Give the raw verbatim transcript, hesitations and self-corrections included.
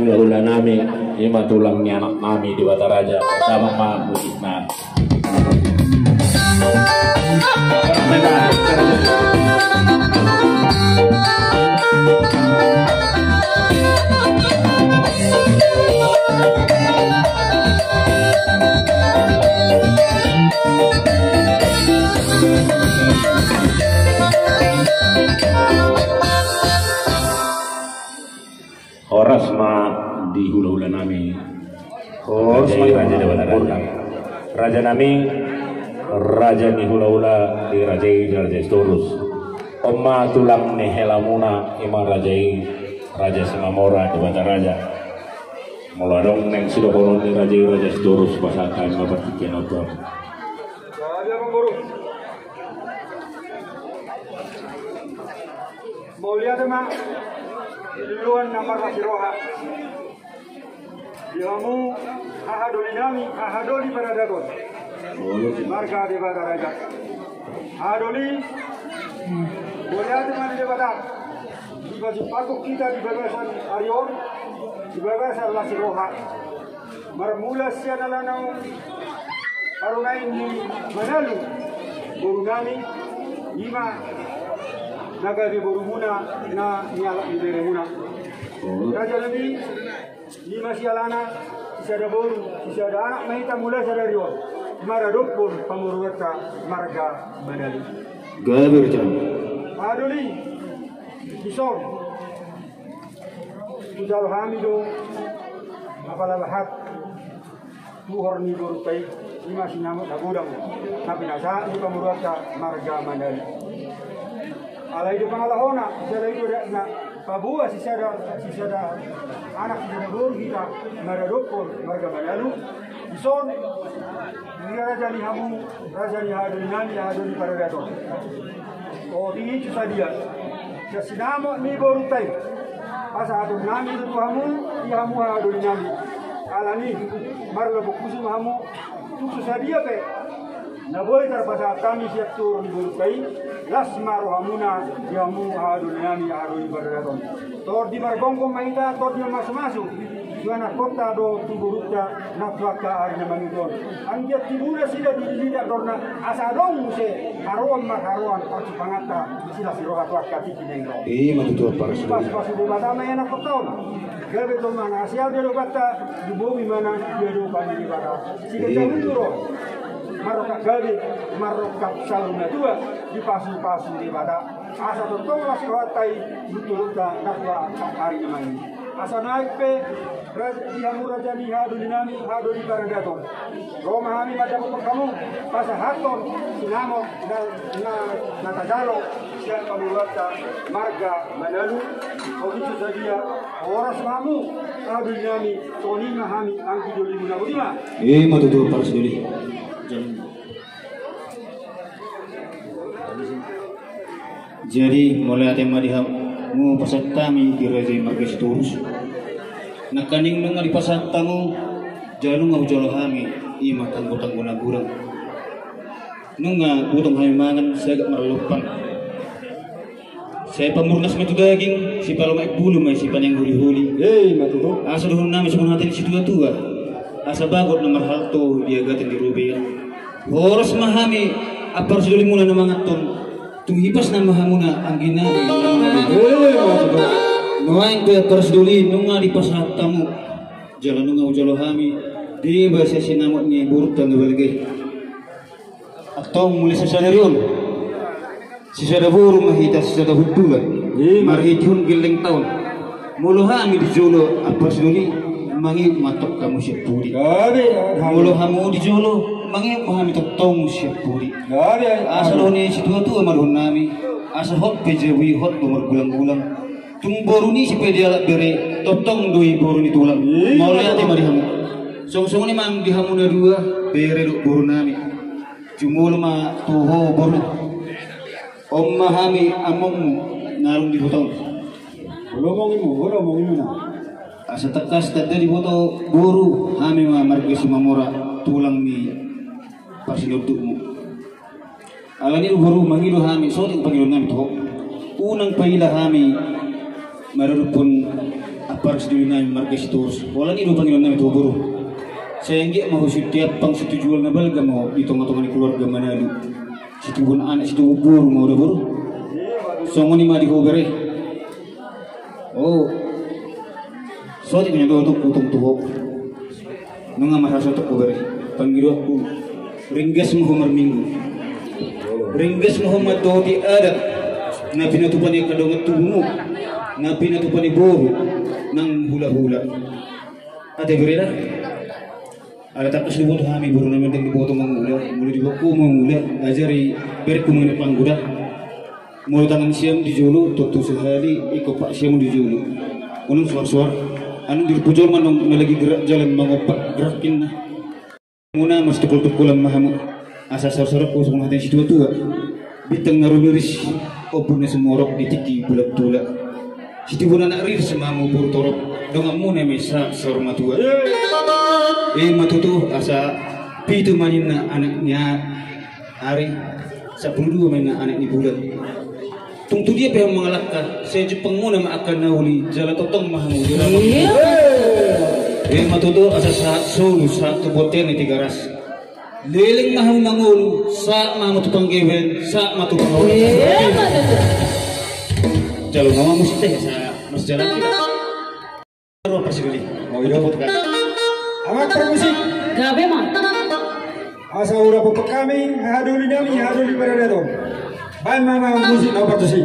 Hulahula nami, ima tulang ni anak nami Debata Raja, pertama ma musikna. Horas ma di hulahula nami. Horas ma di raja Debata Raja. Raja nami, raja ni hulahula di raja i, raja Sitorus. On ma tulang ni helamuna, ima raja i, raja Simamora Debata Raja. Molo adong naeng sidohonon ni raja i, raja Sitorus, pasahat hami ma partingkian on tu hamu. Mauliate ma di luluan na marlas ni roha. Di hamu hahadoli nami, hahadoli paradaton, marga Debata Raja. Hahadoli, mauliate ma di Debata, dipajumpangkon hita di bagasan ari on di bagasan las ni roha. Marmula sian ala naung parumaen ni Manalu, boru nami, ima na gabe borumuna, na nialap ni beremuna. Raja nami, ima sialana, sisada boru, sisada anak ma hita mulai sadari on maradophon pamoruonta marga Manalu. Gabe raja nami. Hahadoli, dison hujalo hami do apala bahat tuhor ni borunta i, ima sinamot na godang na pinasahat ni pamoruonta marga Manalu. Alai do pangalahona, jala i do adatna, paboa sisada, sisada anak sisada boru hita maradophon marga Manalu. Dison, ia raja ni hamu, raja ni hahadoli nami, hahadoli paradaton. O, tingki tu sadia. Sian sinamot ni borunta i, pasahaton nami do tu hamu, ia hamu hahadoli nami. Alani, marlapok pusu ma hamu, tung tu sadia pe na boi tarpasahat hami sian tuhor ni borunta i, las ma rohamuna, ia hamu hahadoli nami, hahadoli paradaton. Tondi margomgom ma hita, tondi mamasumasu tu anakkonta dohot tu borunta na tu angka ari na mangihut on. Anggiat tibu nasida di lilitan dorna, asa adong muse haroan marharoan parsipanganta silas ni roha tu angka tingki na naeng ro. Ima tutu, parsipasu Debata ma i anakkonta on. Gabe tong ma na sial di adopanta, lumobi ma na di adopan ni Debata. Siganjang umur on marrongkap gabe, marrongkap saur matua, dipasupasu Debata. Asa tongtong las rohanta i, di turunta na tu angka ari na mangihut. Asa naeng pe, ra-, di hamu raja ni hahadoli nami, hahadoli paradaton, ro ma hami mandapothon hamu, pasahathon sinamot na, na, na tajalo sian pamoruonta marga Manalu. Olo tu sadia, horas ma hamu hahadoli nami, songon i ma hami anggi dolimuna, boti ma. Ima tutu, parsidoli. Jadi, mauliate ma di hamu pasahat hami di raja i marga Sitorus. Nangkaning nunga dipasahat hamu, jala nunga hujalo hami, ima tanggotanggo na godang. Nunga butong hami mangan, sagat marlompan. Sai pamurnas ma i tu daging, sai palomak bulu ma i, sai paneang holiholi. Ima tutu. Asa dohonon nami songon hata ni situatua. Asa bagot na marhalto, di agatan di robean. Horas ma hami, ampara sidolimuna na manganhon. Tung hipasna ma hamuna anggi nami. Ima tutu. Nuaeng pe ampara sidoli, nunga dipasahat hamu, jala nunga hujalo hami, deba sian sinamot ni borunta na balga i. Antong mulai sian sadari on, sisada boru ma hita, sisada hundul. Ima. Marhitehon gelleng taon. Molo hami di jolo, ampara sidoli, mangihut ma antong hamu sian pudi. Gabe. Molo hamu di jolo, mangihut ma hami tongtong sian pudi. Gabe. Asa dohonon ni situatua ma dohonon nami, asa hot pe jabu i, hot do margulanggulang. Tung boru ni ise pe dialap bere, tongtong do i boru ni tulang. Ima. Mauliate ma di hamu. Songon i ma di hamu na dua, bere dohot boru nami. Jumolo ma tu ho, boru. On ma hami amongmu na adong di huta on. Olo, among i ma, olo, among i ma. Asa tangkas tanda diboto, boru, hami ma marga Simamora, tulang ni parsinondukmu. Alani i do, boru, mangido hami, songon i pangidoan nami tu ho. Unang paila hami maradophon Parsadioli nami marga Sitorus. Holan i do pangidoan nami tu ho boru. Sai anggiat ma ho sitiap pang situjual na balga ma ho di tonga-tonga ni keluarga Manalu. Situbuan anak situbuan boru ma ho da boru. Songon i ma di ho bere. O. Saotik ma nian dohotongku tu ho. Nunga marhasohoton ho bere. Pangidoanku, ringgas ma ho marminggu. Ringgas ma ho mandohoti adat na pinatupa ni angka dongan tubumu, na pinatupa ni boru nang hulahula. Ate bere da. Ala tangkas diboto hami boru nami, ndang diboto mangula. Molo diboto mangula, ajari berengku ma i na panggoda. Molo tangan siamun di jolo, tontu sahali ingkon pat siamun di jolo. Unang suar-suar. Anu, di rupu jolma nang na lagi gerak jalan mangompat gerakinna. Muna masitukul-tukulan ma hamu. Asa saur-saurangku songon hata ni situa-tua. Bintang na rumiris, ombun na sumorop di tingki bulan tula. Situbuan anak riris ma hamu boru torop, donganmuna ma i sahat saur matua. I ma tutu, asa pitu ma ninna anak ni a- ari, sampulu dua ma ninna anak ni bulan. Tung tu dia pe hamu mangalangka, sai jumpangmuna ma angka na uli, jala tongtong ma hamu di rama. Iya. I ma tutu, asa sahat solu, sahat tu bontean ni Tigaras. Leleng ma hamu mangolu, sahat ma hamu tu panggabean, sahat ma tu panggabean. Iya, ma tutu. Jalo nama musik teh, sa-, mas jalan kita. Ro pasigoli. O, iya. Amang parmusik. Gabe ma. Asa ura popok hami, hahadoli nami, hahadoli paradaton. Baen ma amang musik na parmusik.